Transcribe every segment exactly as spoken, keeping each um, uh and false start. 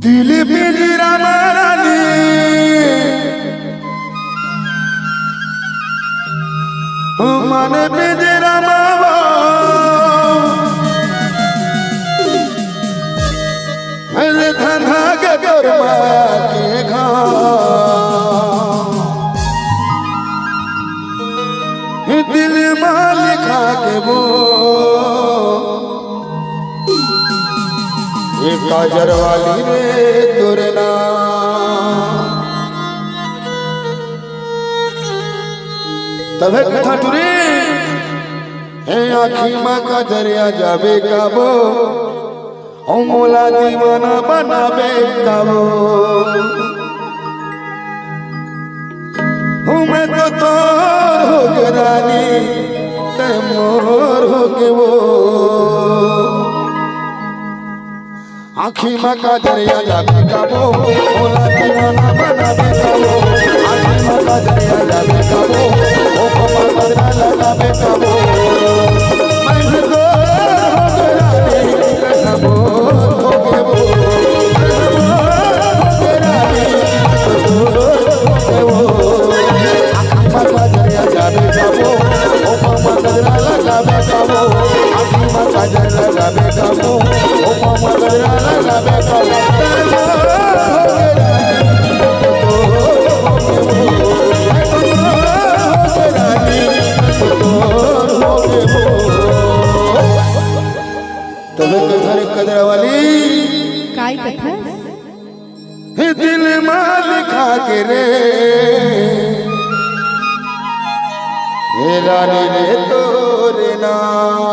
दिल पिंजरा म रानी, मन पिंजरा म वो। अरे धंधा के तोर माँ के घाव, दिल मा लिखा के वो, ये काजर वाली रे तोर नाम। तभे कथा टुरी, हे आँखी मा काजर आ जाबे काबो, ओ मोला दीवाना बनाबे काबो। ओ मैं तो तोर हो गे रानी, तैं मोर हो गे वो। आँखी मा काजर आ जाबे काबो, मोला दीवाना बनाबे काबो। आँखी मा काजर आ जाबे काबो, ओ पापा काजर लगाबे काबो। मैं तो तोर हो गे रानी, तैं मोर हो गे वो। तभे कथा रे कजरा वाली। काय कथा? हे दिल मा लिखा के रे, हे रानी रे तोर नाम।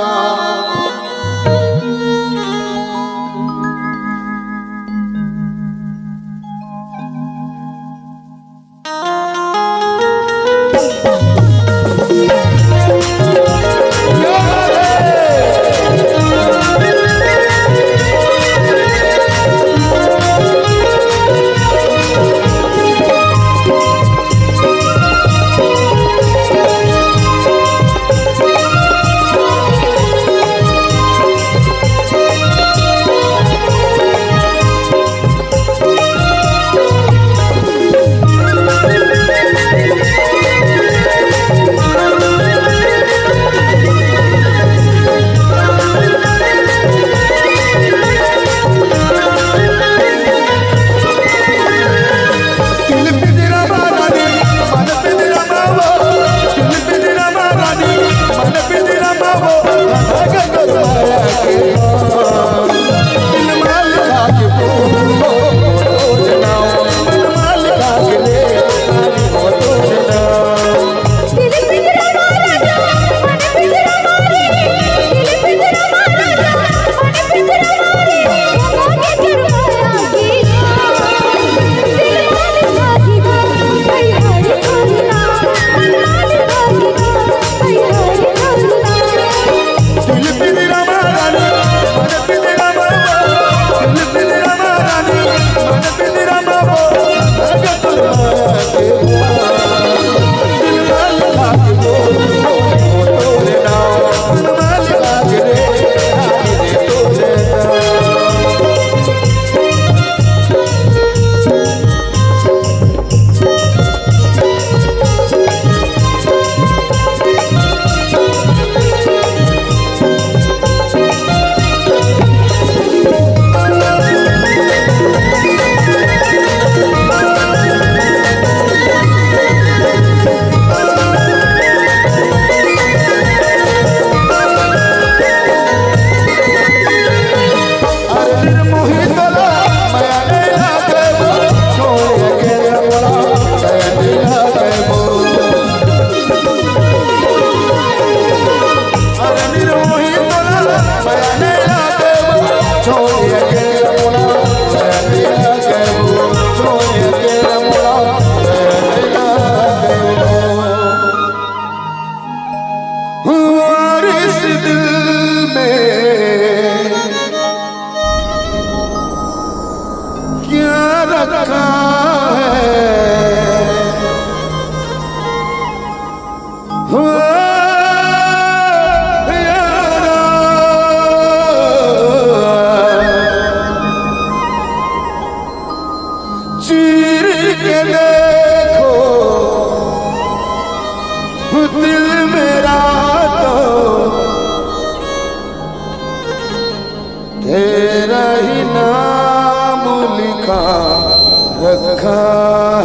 रखा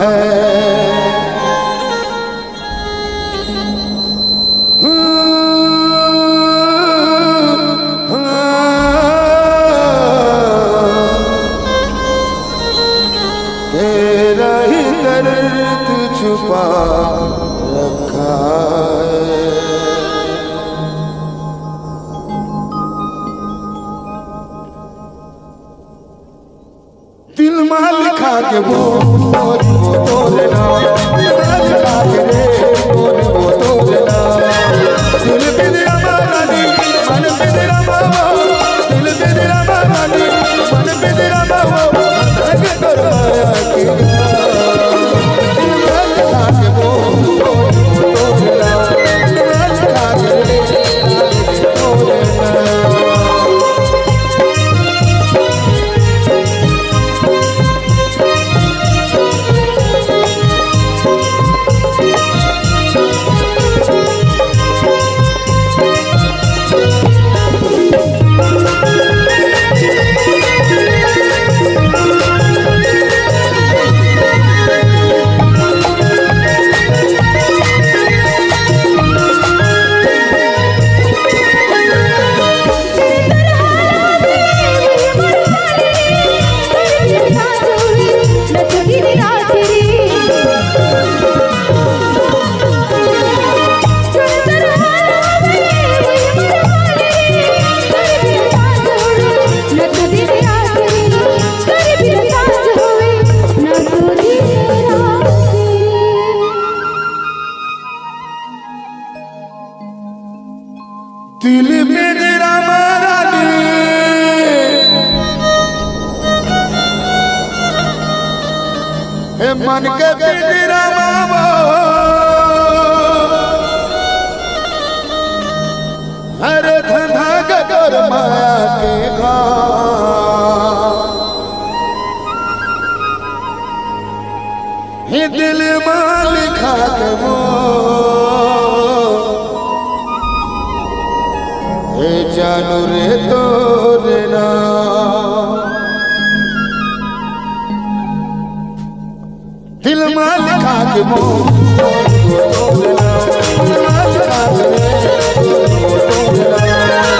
है। तेरा ही दर्द छुपा रखा है। दिल मा लिखा के वो, वो, वो तोरे नाम। दिल मा लिखा के रे, वो, वो तोरे नाम। दिल पे तेरा मारा नी, मन पे तेरा मावा। दिल पे तेरा मारा नी, मन पे तेरा मावा। मन के करवाया के दिल मा लिखा के वो, वो, वो तोरे नाम। दिल मा लिखा के रे, वो, वो तोरे नाम। दिल पिंजरा मा रानी, हे मन के पिंजरा मा वो, हर धंधा के तोर माया के घाव। हे दिल मा लिखा के वो, हे जानू रे तोरे नाम। दिल मा लिखा के वो, तोरे नाम। दिल मा लिखा के वो, तोरे नाम।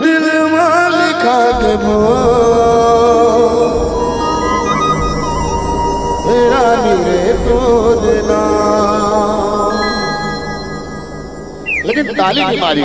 दिल मा लिखा के वो, हे रानी रे तोरे नाम। लेकिन ताली नहीं मारी।